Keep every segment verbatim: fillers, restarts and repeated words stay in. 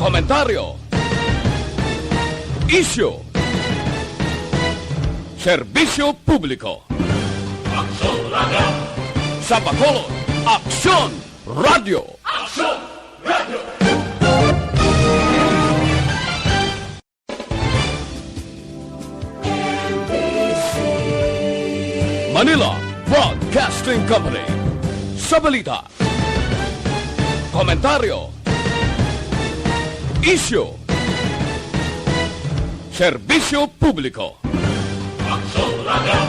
Komentaryo. Isyu. Serbisyo publiko. Aksyon Radio. Sa Bacolod, Aksyon Radio. Aksyon Radio. Manila Broadcasting Company. Sa balita, komentaryo, isyu, serbisyo publiko. Aksyon Radio.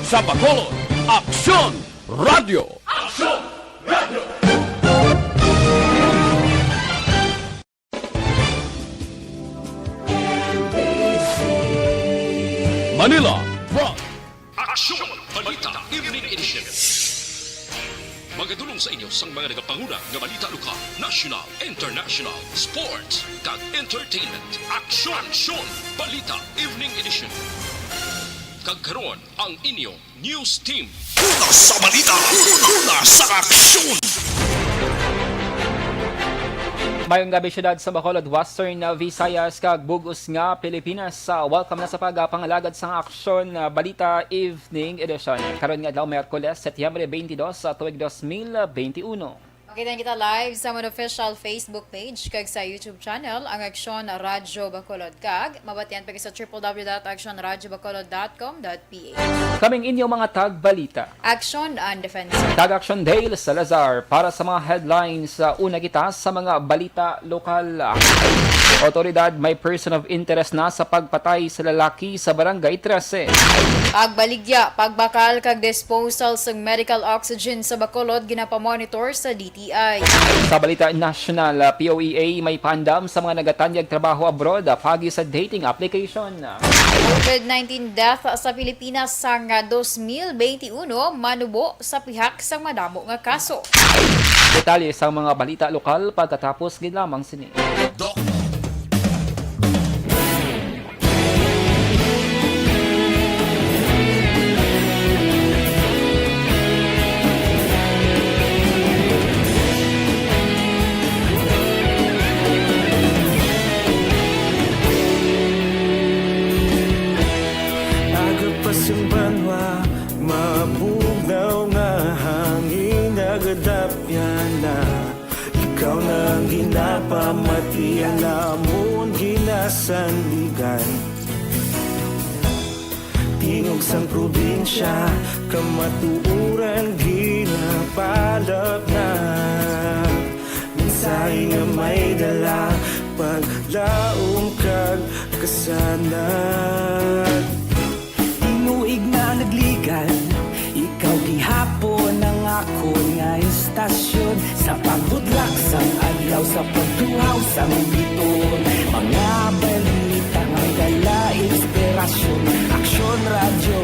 Sa Bacolod, Aksyon Radio. Aksyon Radio. Manila, Broad. Aksyon Balita Evening Edition. Magadulong sa inyo sang mga nagapanguna nga balita lokal, national, international, sports, kag entertainment. Aksyon, Aksyon Balita Evening Edition. Kag karon, ang inyong news team. Una sa balita, una sa aksyon. Mayong gabi, siyudad sa Bacolod, Western Visayas, kag bug-os nga Pilipinas. Ah, welcome na sa pagpangalagad sang Aksyon, ah, Balita Evening Edition. Karon nga adlaw, Miyerkules, Setyembre twenty-two, sa tuig dos mil benti uno. Makita kita live sa amon official Facebook page kag sa YouTube channel, ang Aksyon Radyo Bacolod, kag mabatian pa sa triple W dot aksyon radyo bacolod dot com dot P H. Kaming inyo mga tagbalita. Aksyon and Defense. Kag Aksyon Dale Salazar para sa mga headlines. Sa una kita sa mga balita lokal. Otoridad may person of interest na sa pagpatay sa lalaki sa Barangay trese. Pagbaligya, pagbakal kag disposal sang medical oxygen sa Bacolod ginapamonitor sa D T I. Sa balita nasyonal, ah, P O E A may paandam sa mga nagatanyag trabaho abroad, ah, paagi sa dating application. COVID nineteen death sa Pilipinas sang dos mil benti uno manubo sa pihak sang madamo nga kaso. Detalye sang mga balita lokal pagkatapos gid lamang sini. Doc. Aga pa sing banwa, mabugnaw nga hangin nagadapyan na. Ikaw na ang ginapamatian, amon ginasandigan. Tingog sang probinsya, kamatuoran ginapalapnag. Mensahe nga may dala, paglaom kag kasanag. Tinuig na nagligan, ikaw gihapon ang akon nga istasyon. Sa pagbutlak sang adlaw, sa pagtuhaw sang biton, mga balita nga may dala inspirasyon. Aksyon Radyo,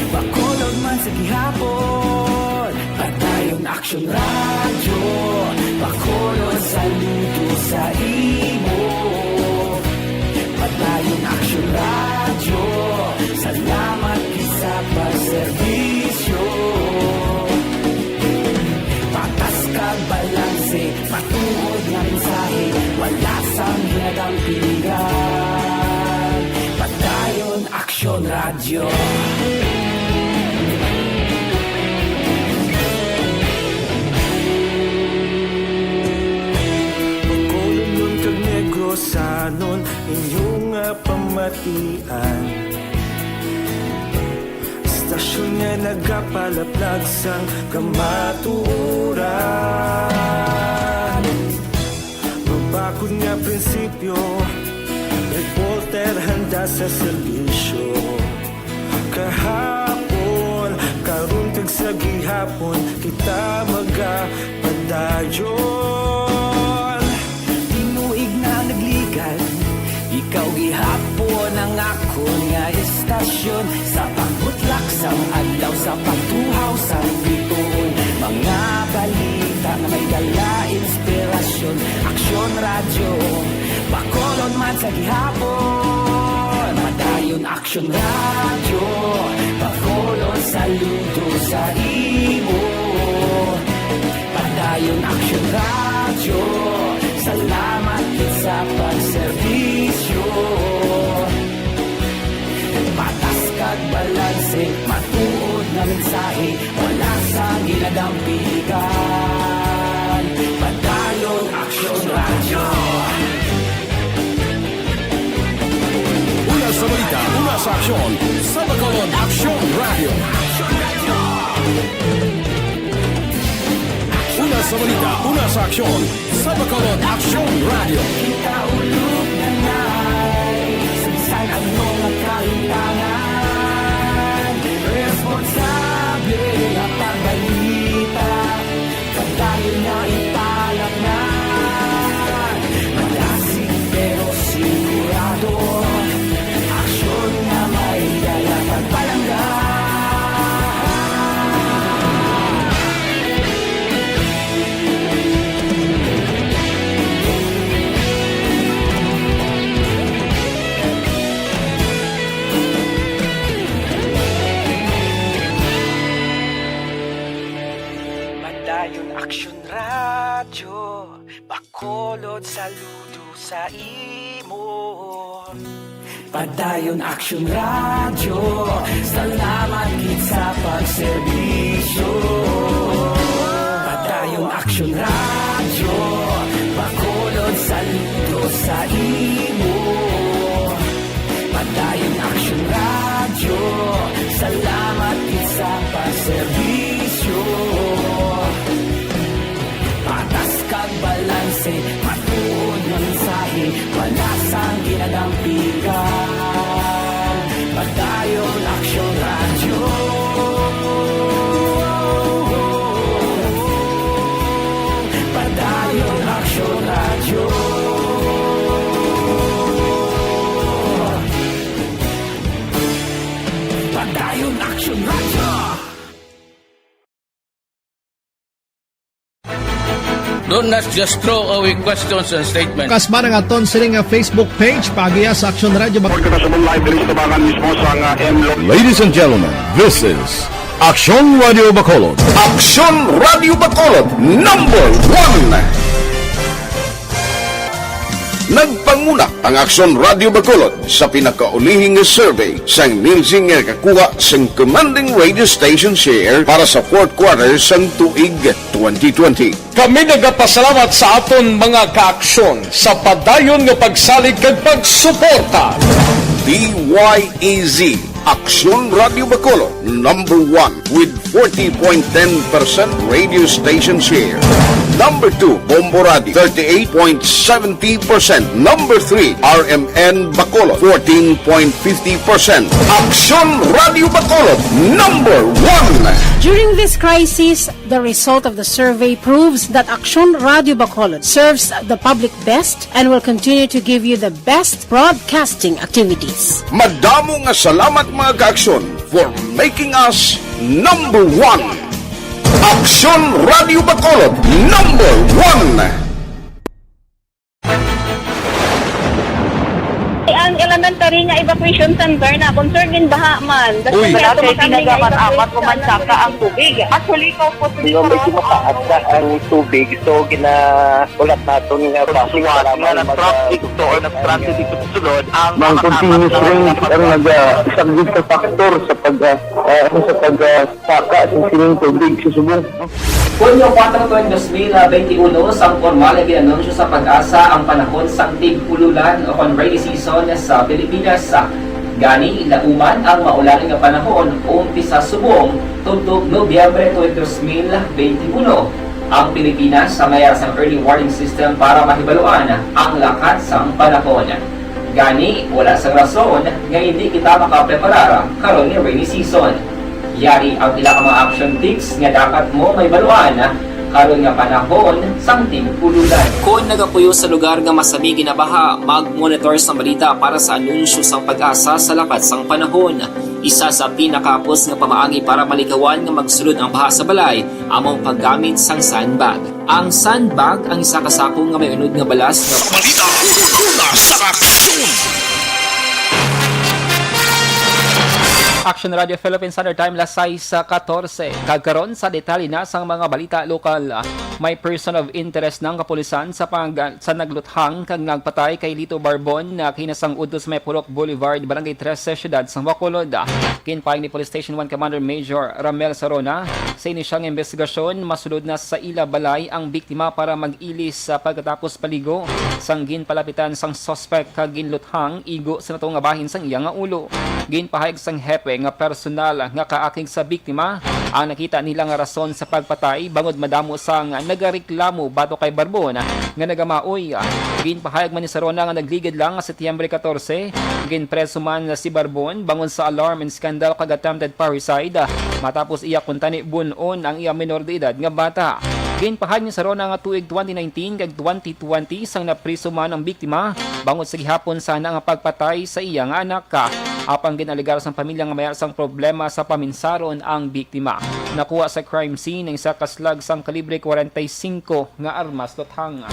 Bacolod man sa gihapon. Padayon Aksyon Radyo, Bacolod, saludo sa imo. Padayon Aksyon Radyo, salamat gid sa pagserbisyo. Patas kag balanse, matuod nga mensahe, wala sang ginadampingan. Padayon Aksyon Radyo. Bacolodnon kag Negrosanon, inyo nga pamatian. Istasyon nga nagapalaplag sang kamatuoran. Mabakod nga prinsipyo, reporter handa sa serbisyo. Kahapon, karon kag sa gihapon, kita magapadayon. Tinuig na nagligan, ikaw gihapon ang akon nga istasyon. Sa pagbutlak sang adlaw, sa pagtuhaw sang biton, mga balita nga may dala inspirasyon. Aksyon Radyo, Bacolod man sa gihapon. Padayon Aksyon Radyo, Bacolod, saludo sa imo. Padayon Aksyon Radyo, salamat Sa pagserbisyo, patas kag balanse, matuod nga mensahe, wala sang ginadampigan. Padayon Aksyon Radyo. Una sa balita, una sa aksyon, sa Bacolod Aksyon Radyo. Una sa balita, una sa aksyon, sa Bacolod Aksyon Radyo. Kita ulog na nai, sa bisan ano nga kahitangan, responsable nga pagbalita, padayon nga ipalapnan. Malasig pero sigurado, aksyon nga may dala pagpalangga. Padayon Aksyon Radyo, Bacolod, saludo sa imo. Padayon Aksyon Radyo, salamat gid sa pagserbisyo. Padayon Aksyon Radyo, Bacolod, saludo sa imo. Padayon Aksyon Radyo, salamat gid sa pagserbisyo. Patas kag balanse, matuod nga mensahe, wala sang ginadampigan. Padayon Aksyon Radyo. Padayon Aksyon Radyo. Padayon Aksyon Radyo. Don't not just throw away questions and statements. Kasbara nga aton sini nga Facebook page, paagiha sa Aksyon Radyo Bac- Report ka na sa live diri sa Tabangan mismo sa nga M Lo- Ladies and gentlemen, this is Aksyon Radyo Bacolod. Aksyon Radyo Bacolod, number one. Nagpanguna ang Aksyon Radyo Bacolod sa pinakaulihing nga survey sang Nielsen nga nakakuha sang commanding radio station share para sa fourth quarter sang tuig twenty twenty. Kami nagapasalamat sa aton mga kaaksyon sa padayon nga pagsalig kag pagsuporta. D Y E Z, Aksyon Radyo Bacolod, number one with forty point ten percent radio station share. Number two, Bombo Radio, thirty-eight point seventy percent. Number three, R M N Bacolod, fourteen point fifty percent. Aksyon Radyo Bacolod, number one. During this crisis, the result of the survey proves that Aksyon Radyo Bacolod serves the public best and will continue to give you the best broadcasting activities. Madamo nga salamat, mga kaaksyon, for making us number one. Aksyon Radyo Bacolod, number one. Ang elementary nga evacuation center na concern in baha man. Uy. Wala kay kami nga evacuate apat-apat sa man saka ang tubig. Actually, ikaw po sa medyo mataas na ang tubig. So, gina-, ulat naton nga basin nga para nag-traffic to or nag-transit dito sa sulod ang mga continuous rain ang nagasaglit sa factor sa pag, ah, ah, ano, sa pag, ah, saka sa sining tubig sa subong. Hunyo kuwatro tuig dos mil benti uno, sang pormal nga gin-anunsyo sa PAGASA ang panahon sang tig-ululan o kon rainy season sa Pilipinas. Gani, lauman ang maulan nga panahon, umpisa subong tubtob Nobyembre tuig dos mil benti uno. Ang Pilipinas may ara sang early warning system para mahibaluan ang lakat sang panahon. Gani, wala sang rason nga hindi kita makapreparar karon nga rainy season. Yari ang pila ka mga action tips nga dapat mo mahibaluan karon nga panahon sang tig-ululan. Kon nagapuyo sa lugar nga masami ginabaha, mag-monitor sang balita para sa anunsyo sang PAGASA sa lakat sang panahon. Isa sa pinakahapos nga pamaagi para malikawan nga magsulod ang baha sa balay amo ang paggamit sang sandbag. Ang sandbag ang isa ka sako nga may unod nga balas nga Balita, una sa aksyon. Action Radio Philippine Standard Time, las sais katorse. Kag karon sa detalye na sang mga balita lokal. May person of interest na ang kapulisan sa pag-, sa nagluthang kag nagpatay kay Lito Barbon, na kinasang udto sa may Purok Boulevard, Barangay Trese, Siyudad sang Bacolod. Ginpahayag ni Police Station one Commander Major Ramel Sarona, sa inisyal nga imbestigasyon, masulod na sa ila balay ang biktima para mag-ilis sa pagkatapos paligo sang ginpalapitan sang suspect kag ginluthang igo sa natuo nga bahin sang iya nga ulo. Ginpahayag sang hepe nga personal nga kaakig sa biktima ang nakita nila nga rason sa pagpatay, bangod madamo sang nagareklamo batok kay Barbon nga nagamaoy. Ginpahayag man ni Sarona nga nagligid lang nga Setyembre katorse, ginpreso man si Barbon bangod sa alarm and scandal kag attempted parricide, matapos iya kuntani bun-on ang iya minor de edad nga bata. Ginpahayag ni Sarona nga tuig twenty nineteen kag twenty twenty sang napriso man ang biktima bangod sa gihapon sana nga pagpatay sa iya nga anak. Apang gin-alegar sang pamilya nga may ara sang problema sa paminsaron ang biktima. Nakuha sa crime scene ang isa ka slug sang kalibre forty-five nga armas luthang.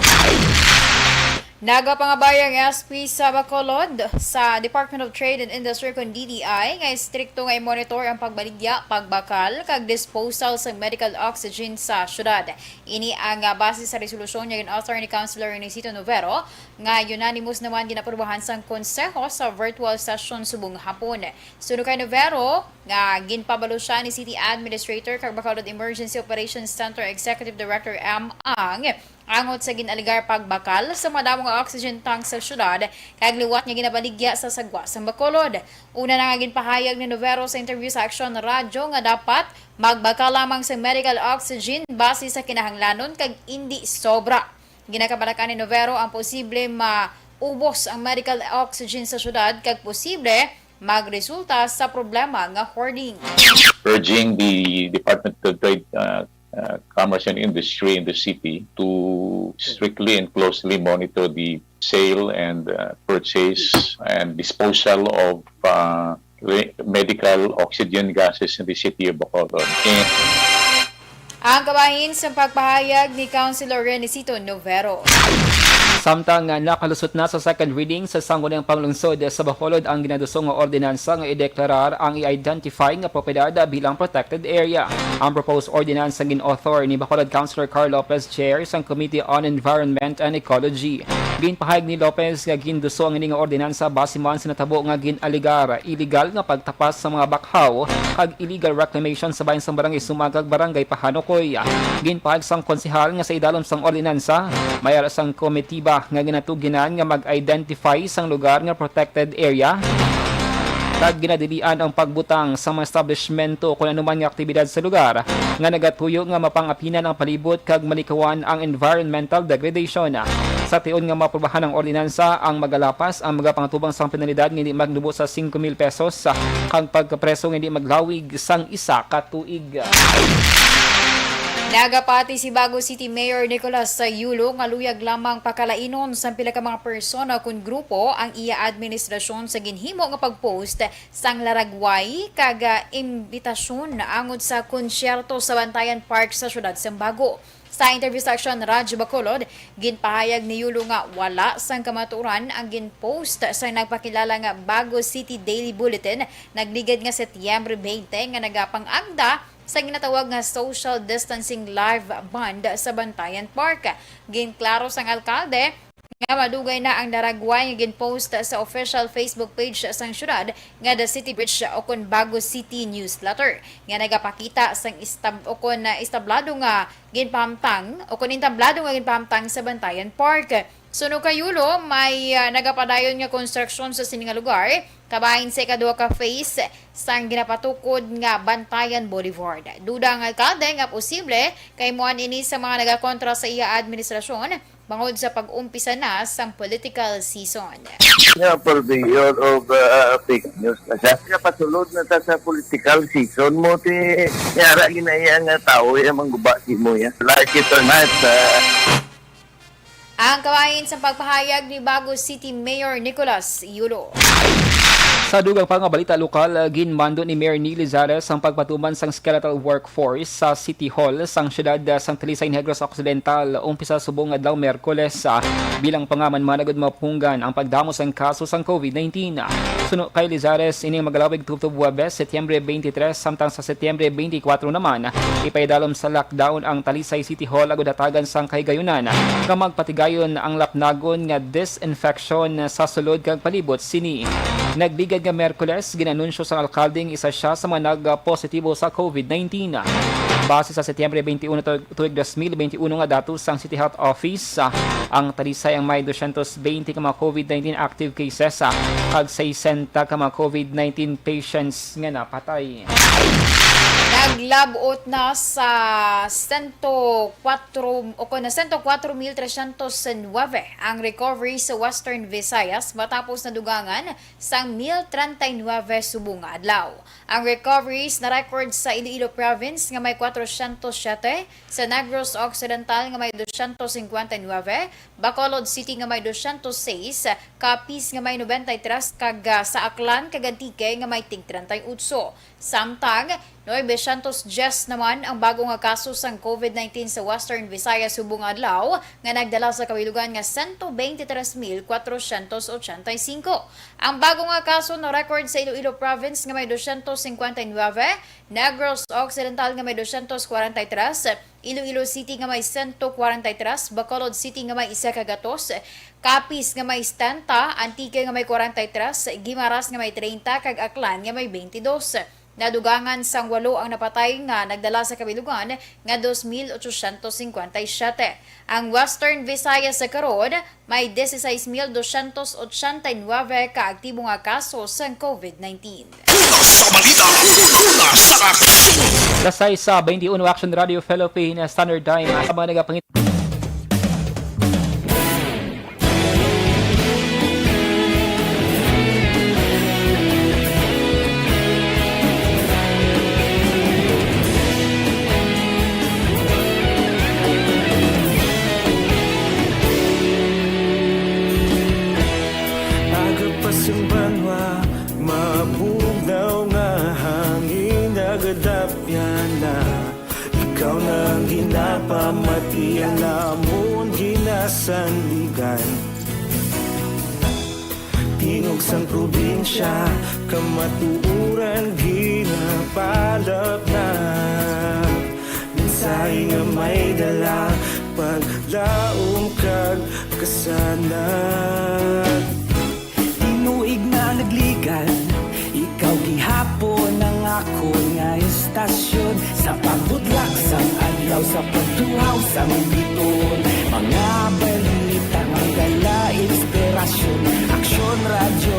Nagapangabay ang S P sa Bacolod sa Department of Trade and Industry, kon D T I, nga estrikto nga i-monitor ang pagbaligya, pagbakal, kag disposal sa medical oxygen sa syudad. Ini ang, ah, base sa resolusyon nga gin-author ni Councilor Renesito Novero, nga unanimous naman ginaprobahan sang Konseho sa virtual session subong hapon. Suno kay Novero, nga ginpabalo siya ni City Administrator kag Bacolod Emergency Operations Center Executive Director M. Ang angot sa gin-alegar pagbakal sa madamo nga oxygen tank sa syudad kag liwat nga ginabaligya sa sagwa sang Bacolod. Una na nga ginpahayag ni Novero sa interview sa Aksyon Radyo nga dapat magbakal lamang sa medical oxygen base sa kinahanglanon kag indi sobra. Ginakabalakan ni Novero ang posible maubos ang medical oxygen sa syudad kag posible magresulta sa problema nga hoarding. Urging the Department of Trade, uh, uh, Commerce and Industry in the city to strictly and closely monitor the sale and, uh, purchase and disposal of, uh, re- medical oxygen gases in the city of Bacolod. And Ang kabahin sa pagpahayag ni Councilor Renesito Novero. Samtang nga nakalusot na sa second reading sa Sangguniang Panglungsod sa Bacolod ang ginadusong nga ordinansa nga ideklarar ang i-identify nga propiedad bilang protected area. Ang proposed ordinance ang gin-author ni Bacolod Councilor Carl Lopez, Chair sang Committee on Environment and Ecology. Ginpahayag ni Lopez nga ginduso ang ini nga ordinansa base man sa natabo nga gin-alegar illegal nga pagtapas sa mga bakhaw kag illegal reclamation sa bahin sang Barangay Sumag kag Barangay Pahanukoy. Ginpahayag sang konsehal nga sa idalom sang ordinansa, may ara sang komitiba nga ginatuginan nga mag-identify sang lugar nga protected area kag ginadilian ang pagbutang sa mga establishmento kon anuman nga aktibidad sa lugar nga nagatuyo nga mapangapinan ang palibot kag malikawan ang environmental degradation. Sa tion nga maaprubahan ang ordinansa, ang magalapas ang magapangatubang sang penalidad nga hindi magnubo sa singko mil pesos kag pagkapreso nga hindi maglawig sang isa ka tuig. Nagapati si Bago City Mayor Nicolas Sayulo nga luyag lamang pakalainon sang pila ka mga persona kon grupo ang iya administrasyon sa ginhimo nga pag-post sang laragway kag, ah, imbitasyon angot sa konsyerto sa Bantayan Park sa siyudad sang Bago. Sa interview sa Aksyon Radyo Bacolod, ginpahayag ni Yulo nga wala sang kamatuoran ang gin-post sa nagpakilala nga Bago City Daily Bulletin nagligad nga Setyembre twenty nga nagapang-agda sa ginatawag nga social distancing live band sa Bantayan Park. Ginklaro sang alkalde nga madugay na ang laragway nga gin-post sa official Facebook page sang syudad nga The City Bridge o kon Bago City Newsletter nga nagapakita sang istab-, o kon, ah, establado nga ginpahamtang o kon entablado nga ginpahamtang sa Bantayan Park. Suno kay Yulo, may, ah, nagapadayon nga konstruksyon sa sini nga lugar, kabahin sa ikaduha ka phase sang ginapatukod nga Bantayan Boulevard. Duda ang alkalde nga posible kahimuan ini sa mga nagakontra sa iya administrasyon bangod sa pag-umpisa na sang political season. Nga purveyor of, uh, fake news na siya. Kapasulod na ta sa political season mo, ti yara ginaya nga tao ya mangguba si mo ya. Like it or not, uh, Ang kabahin sa pagpahayag ni Bago City Mayor Nicolas Yulo. Sa dugang pa nga balita lokal, ginmando ni Mayor Neil Lizares ang pagpatuman sang skeletal workforce sa City Hall sang siyudad sang Talisay, Negros Occidental, umpisa subong adlaw Miyerkules, ah, bilang pangaman managod mapunggan ang pagdamo sang kaso sang COVID nineteen. Suno kay Lizares, ining magalawig tubtob Huwebes, Setyembre twenty-three, samtang sa Setyembre twenty-four naman, ipaidalom sa lockdown ang Talisay City Hall agud hatagan sang kahigayunan nga magpatigayon ang lapnagon nga disinfection sa sulod kag palibot sini. Nagligad nga Miyerkules, ginanunsyo sang alkaldeng isa sia sa mga nagpositibo sa COVID nineteen. Base sa Setyembre twenty-one to-, tuig dos mil twenty-one nga datos sang City Health Office, ah, ang Talisay ang may dosyentos bente ka mga COVID nineteen active cases, ah, kag sesenta ka mga COVID nineteen patients nga napatay. Naglab-ot na sa sento kwatro, o kon na sento kwatro mil tresyentos nuebe ang recovery sa Western Visayas matapos nadugangan sang mil treinta y nuebe subong nga adlaw. Ang recoveries na-record sa Iloilo Province nga may kwatrosyentos siyete, sa Negros Occidental nga may dosyentos singkwenta y nuebe, Bacolod City nga may dosyentos seis, Capiz nga may nobenta y tres, kag, ah, sa Aklan kag Antique nga may tig treinta y ocho. Samtang, nobesyentos dyes naman ang bago nga kaso sang COVID nineteen sa Western Visayas subong nga adlaw, nga nagdala sa kabilugan nga sento bente tres mil kwatrosyentos ochenta y singko. Ang bago nga kaso na-record sa Iloilo Province nga may dosyentos singkwenta y nuebe, Negros Occidental nga may dosyentos kwarenta y tres, Iloilo City nga may sento kwarenta y tres, Bacolod City nga may isa ka gatos, Capiz nga may setenta, Antique nga may kwarenta y tres, Guimaras nga may treinta, kag Aklan nga may bente dos. Nadugangan sang walo ang napatay nga nagdala sa kabilugan nga dos mil ochosyentos singkwenta y siyete. Ang Western Visayas sa karon may dieciséis mil doscientos ochenta y nueve ka aktibo nga kaso sang COVID nineteen. Una sa balita, una sa aksyon. Las sais sa twenty-one Action Radio Philippine Standard Time. Sa mga nagapangit- Aga pa sing banwa, mabugnaw nga hangin nagadapyan na. Ikaw na ang ginapamati, ang amon ginasandigan. Tingog sang probinsya, kamatuoran ginapalapnap. Mensahe nga may dala, paglaom kag kasanag. Tinuig na nagligad, ikaw gihapon ang akon nga istasyon. Sa pagbutlak sang adlaw, sa pagtuhaw sang bituon, mga balita nga dala inspirasyon. Aksyon Radyo,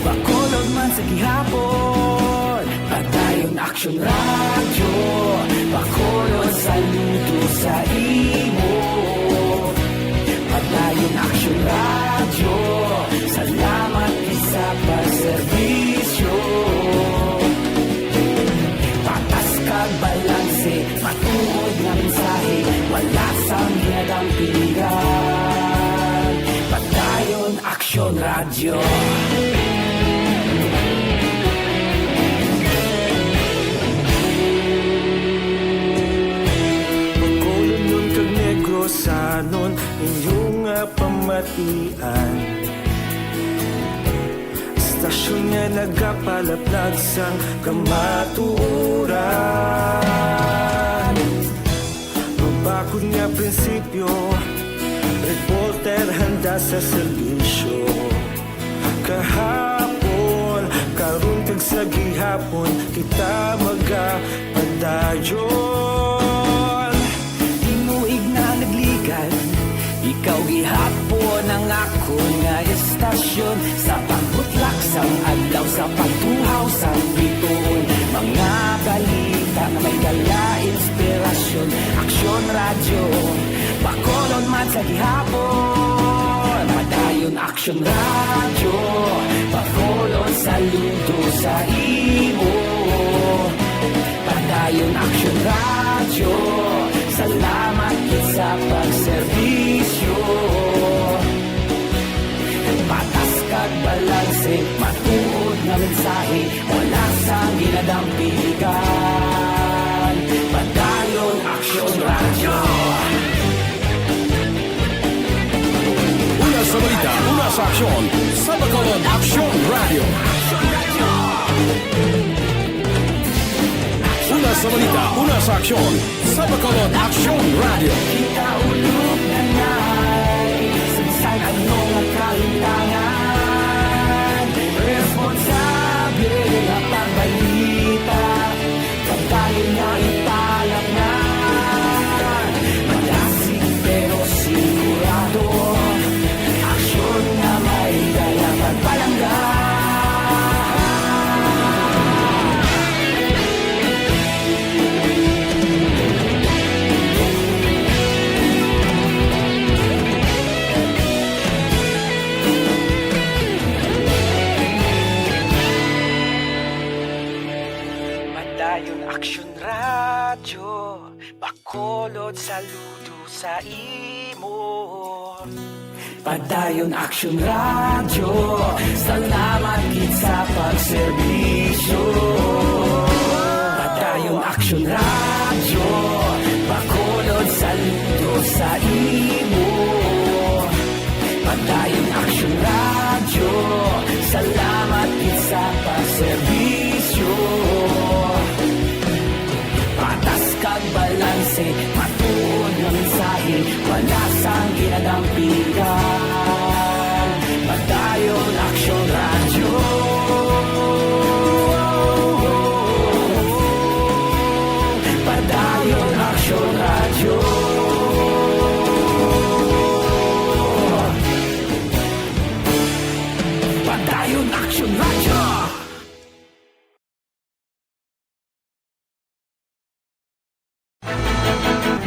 Bacolod man sa gihapon. Padayon Aksyon Radyo, Bacolod, saludo sa imo. Padayon Aksyon Radyo, salamat gid sa pagserbisyo. Patas kag balanse, matuod nga mensahe, wala sang ginadampingan. Padayon Aksyon Radyo. Bacolodnon kag Negrosanon, inyo nga pamatian. Istasyon nga nagapalaplag sang kamatuoran. Mabakod nga prinsipyo, reporter handa sa serbisyo. Kahapon, karon, kag sa gihapon, kita magapadayon. Tinuig na nagligad, ikaw gihapon ang akon nga istasyon. Sa pagbutlak sang adlaw, sa pagtuhaw sang bituon, mga balita nga may dala inspirasyon. Aksyon Radyo, Bacolod man sa gihapon. Padayon Aksyon Radyo, Bacolod, saludo sa imo. Padayon Aksyon Radyo, salamat gid sa pagserbisyo. Mensahe mula sa ginadampigan. Padayon Aksyon Radyo. Una sa balita, una sa aksyon, sa Bacolod Aksyon Radyo. Una sa balita, una sa aksyon, sa Bacolod Aksyon Radyo. Kita ulog na nai, sagsag ano nga kalintangan. Responsable nga pagbalita, pagdali nga ipalapnan. Malasig pero sigurado, aksyon nga may dala pagpalangga. Padayon Aksyon Radyo, Bacolod, saludo sa imo. Padayon Aksyon Radyo, salamat gid sa pagserbisyo. Padayon Aksyon Radyo, Bacolod, saludo sa imo. Padayon Aksyon Radyo, salamat gid sa pagserbisyo. Patas kag balanse, matuod nga mensahe, wala sang ginadampigan. Padayon Aksyon Radyo. Padayon Aksyon Radyo. Padayon Aksyon Radyo.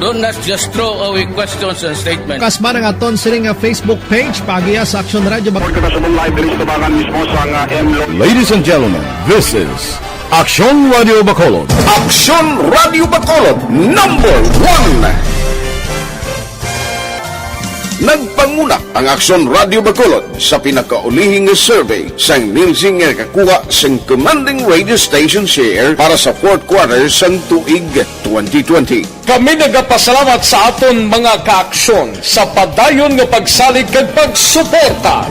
Do not just throw away questions and statements. Kasman ang aton sini nga Facebook page, paagiha sa Aksyon Radyo Bacolod. Report ko na sa live diri sa tubangan mismo sa nga M Lo- Ladies and gentlemen, this is Aksyon Radio Bacolod. Aksyon Radio Bacolod, number one. Nagpanguna ang Aksyon Radio Bacolod sa pinakaulihi nga survey sang Nielsen nga nakakuha sang commanding radio station share para sa fourth quarter sang tuig twenty twenty. Kami nagapasalamat sa aton mga kaaksyon sa padayon nga pagsalig kag pagsuporta.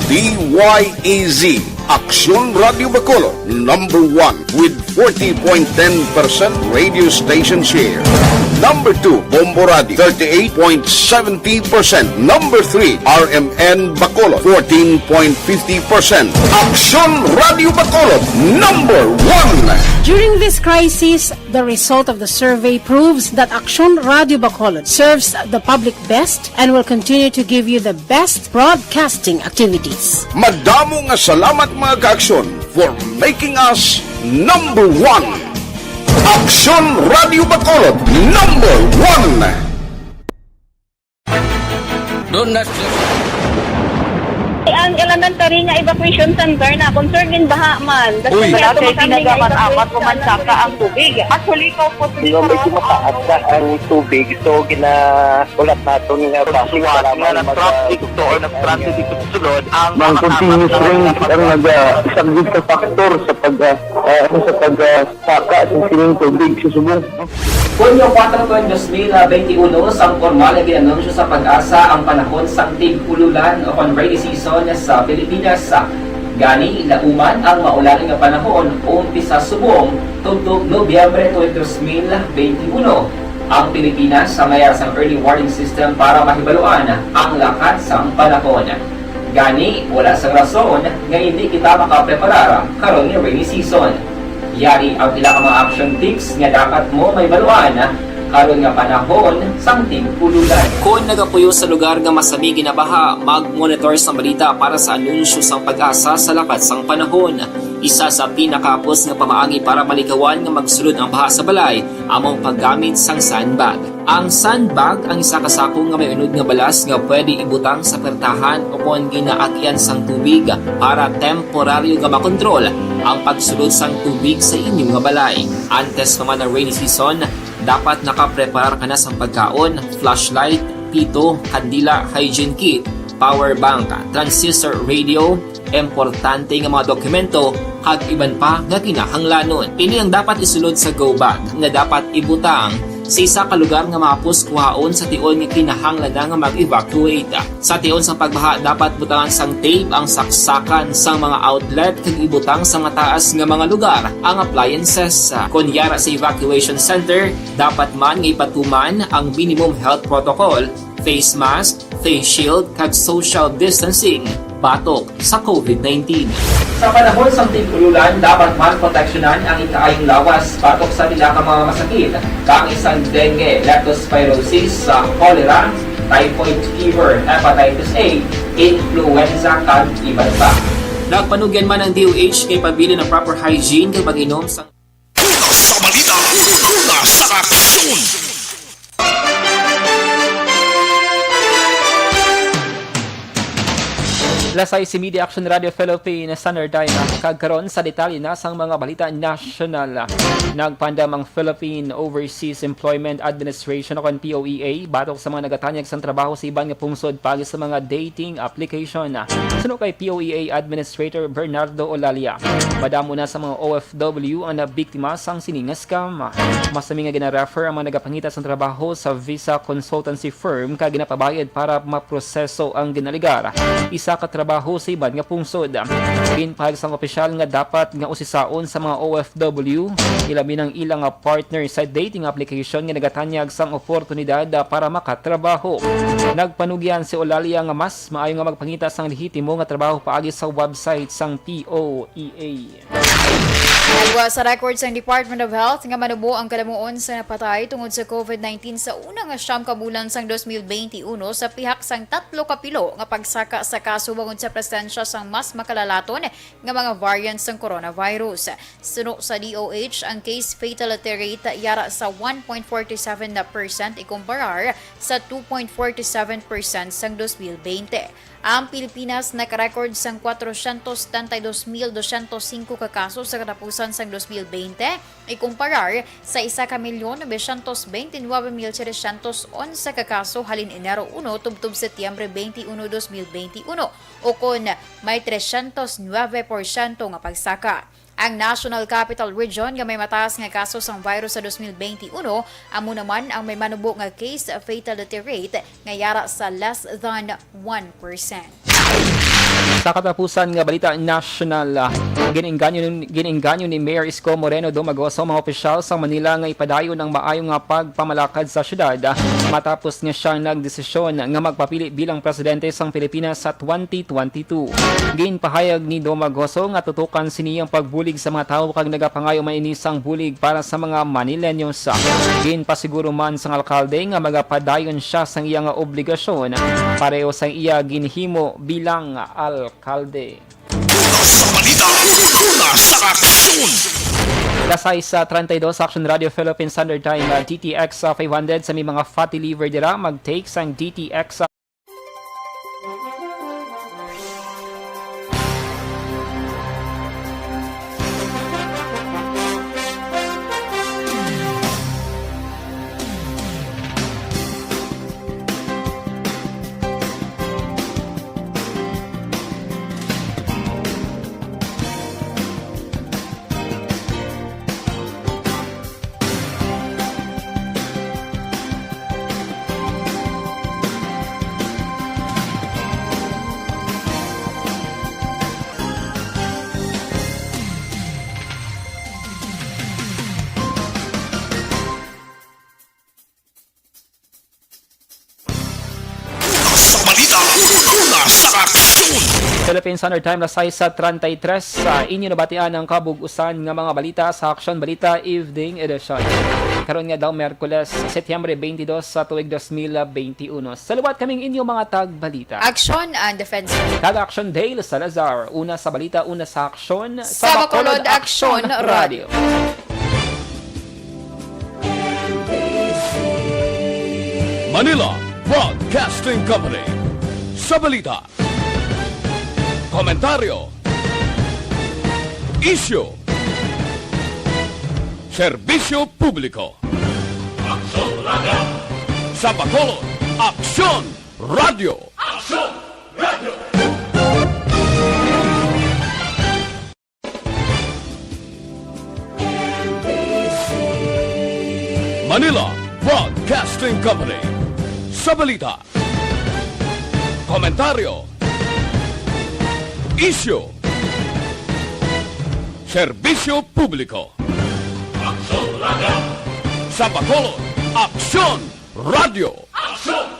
D Y E Z, Aksyon Radio Bacolod, number one with forty point ten percent radio station share. Number two, Bombo Radio, thirty-eight point seventy percent. Number three, R M N Bacolod, fourteen point fifty percent. Aksyon Radio Bacolod, number one. During this crisis, the result of the survey proves that Aksyon Radio Bacolod serves the public best and will continue to give you the best broadcasting activities. Madamo nga salamat, mga kaaksyon, for making us number one. Aksyon Radio Bacolod, number one. Don't ask. Ang Elementary nga Evacuation Center na concerned in baha man. Uy. Wala kay pinagamat-amat ko man saka ang tubig. Actually, ko po. Medyo mataas na ang tubig, so ginaulat naton nga basi para nga mag-, na-traffic to or na-stranded dito sa sulod ang mga continuous rains ang nag-, ah, isang big factor sa pag, ah, ah, ano, sa pag, ah, saka sa sining tubig sa subong. Hunyo kuwatro, dos mil benti uno, sang pormal nga gin-anunsyo sa PAGASA ang panahon sang tig-ululan o kon rainy season sa Pilipinas. Gani, lauman ang maulan nga panahon umpisa subong tubtob Nobyembre twenty, dos mil benti uno. Ang Pilipinas sa mayar sang early warning system para mahibaluan ang lakat sang panahon. Gani, wala sang rason nga indi kita makapreparar karon nga rainy season. Yari ang pila ka mga action tips nga dapat mo mahibaluan karon nga panahon sang tig-ululan. Kon nagapuyo sa lugar nga masami ginabaha, mag-monitor sang balita para sa anunsyo sang PAGASA sa lakat sang panahon. Isa sa pinakahapos nga pamaagi para malikawan nga magsulod ang baha sa balay amo ang paggamit sang sandbag. Ang sandbag ang isa ka sako nga may unod nga balas nga pwede ibutang sa pertahan o kon ginaagyan sang tubig para temporaryo nga makontrol ang pagsulod sang tubig sa inyo nga balay. Antes pa man ang rainy season, dapat nakapreparar ka na sang pagkaon, flashlight, pito, kandila, hygiene kit, power bank, transistor radio, importante nga mga dokumento, kag iban pa nga kinahanglanon. Ini ang dapat isulod sa go bag nga dapat ibutang sa isa ka lugar nga mahapos kuhaon sa tion nga kinahanglan na nga mag-evacuate. Sa tion sang pagbaha, dapat butangan sang tape ang saksakan sang mga outlet kag ibutang sa mataas nga mga lugar ang appliances. Kon yara sa evacuation center, dapat man nga ipatuman ang minimum health protocol, face mask, face shield, kag social distancing batok sa covid nineteen. Sa panahon sang tig-ululan, dapat man proteksyonan ang ikaayong lawas batok sa pila ka mga masakit, kaangay sang dengue, leptospirosis, sa cholera, typhoid fever, hepatitis A, influenza, kag iban pa. Nagpanugyan man ang D O H kay pabilin ang proper hygiene kag pag-inom sang Una sa balita, una sa aksyon. Lasay si Media Action Radio Philippines, Standard Time, kag karon sa detalye na sang mga balita nasyonal. Nagpaandam ang Philippine Overseas Employment Administration o kon P O E A batok sa mga nagatanyag sang trabaho sa iban nga pungsod paagi sa mga dating application. Suno kay P O E A Administrator Bernardo Olalia, madamo na sa mga O F W ang nabiktima sang sini nga scam. Masami nga gina-refer ang mga nagapangita sang trabaho sa visa consultancy firm kag ginapabayad para maproseso ang ginaligar. Isa ka trabaho sa iban nga pungsod. Ginpahayag sang opisyal nga dapat nga usisaon sa mga O F W, ilabi na ang ila nga partner sa dating application nga nagatanyag sang oportunidad para makatrabaho. Nagpanugyan si Olalia nga mas maayo nga magpangita sang lehitimo nga trabaho paagi sa website sang P O E A. Nagwa sa record sang Department of Health nga manubo ang kalamuon sa napatay tungod sa covid nineteen sa una nga siyam ka bulan sang dos mil bente uno sa pihak sang tatlo ka pilo nga pagsaka sa kaso bangod sa presensya sang mas makalalaton nga mga variant sang coronavirus. Suno sa D O H, ang case fatality rate yara sa one point forty seven percent ikumparar sa two point forty seven percent sang dos mil bente. Ang Pilipinas nakarecord sang kwatrocientos setenta y dos mil doscientos cinco ka kaso sa katapusan sang dos mil bente, ikumparar sa isa ka milyon novecientos bente nuebe mil setecientos onse ka kaso halin Enero uno tubtob Setyembre bente uno, dos mil bente uno, ukon may trescientos nuebe porsyento nga pagsaka. Ang National Capital Region nga may mataas nga kaso sang virus sa dos mil bente uno, amo naman ang may manubo nga case fatality rate nga yara sa less than one percent. Sa katapusan nga balita nasyonal, ah, gin-engganyo, gin-engganyo ni Mayor Isko Moreno Domagoso ang mga opisyal sa Manila nga ipadayon ang maayo nga pagpamalakad sa syudad, ah, matapos nga siya nagdesisyon nga magpapili bilang presidente sang Pilipinas sa twenty twenty-two. Ginpahayag ni Domagoso nga tutukan sini ang pagbulig sa mga tawo kag nagapangayo man ini sang bulig para sa mga Manileños. Ginpasiguro man sang alkalde nga magapadayon siya sang iya nga obligasyon pareho sang iya ginhimo bilang alkalde. Una sa balita, una sa aksyon. Alas sais treinta y dos, Action Radio Philippine Standard Time, uh, D T X, uh, five hundred. Sa may mga fatty liver dira, mag-take sang D T X, uh, Una sa balita, una sa aksyon. Philippine Standard Time, alas sais treinta y tres. Sa inyo nabatian ang kabug-usan nga mga balita sa Aksyon Balita Evening Edition. Karon nga daw, Miyerkules, Setyembre twenty-two sa tuig dos mil twenty-one. Sa liwat kaming inyo mga tagbalita. Aksyon and Defense. Kag Aksyon Dale Salazar. Una sa balita, una sa aksyon. Sa Bacolod, Aksyon Radio. Manila Broadcasting Company. Sa balita, komentaryo, isyu, serbisyo publiko. Aksyon Radio. Sa Bacolod, Aksyon Radio. Aksyon! Broadcasting Company. Sa balita, komentaryo, isyu, serbisyo publiko. Aksyon Radio. Sa Bacolod, Aksyon Radio. Aksyon